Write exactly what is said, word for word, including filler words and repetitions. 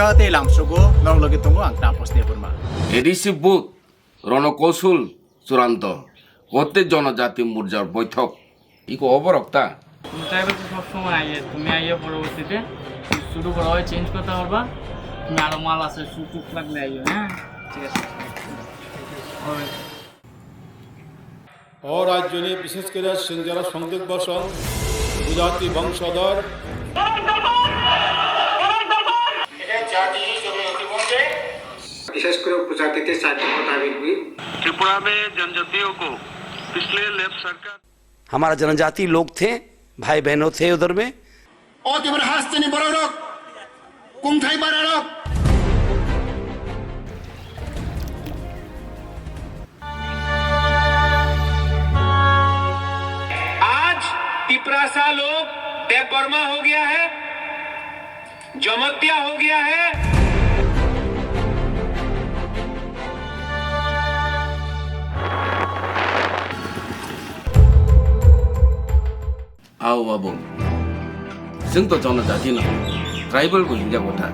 Tei lamsogo norok logi tongo ang Taposh Debbarma. A D C booth, Rono Koushal Churanto, Gotte Jonojati Morjar Boithok. Iko oborok ta? তুমি ট্রাইবাল তো সবসময় আইয়ে, তুমি আইয়ে পরবর্তীতে শুরু করো, ওই চেঞ্জ করতে পারবা। তুমি আরো মাল আছে, শুট টুট লাগলে আইও, হ্যাঁ? ঠিক আছে। Alright. O rajyoni bishesh kore chwng jara songduk bosong, upojati bongsodur, বিশেষ করে উপজাতিতে চাকরি মোতাবেক। त्रिपुरा में जनजातियों को पिछले लेफ्ट सरकार हमारा जनजाति लोग थे, भाई बहनों थे उधर में। O Tripura hasteni bororok, kungthai bararok. आज तिपरासा लोग देवबर्मा हो गया है, जमतिया हो गया है। Ao abo. Chwng to jonojati no. Tribal bo hinjak wngkha.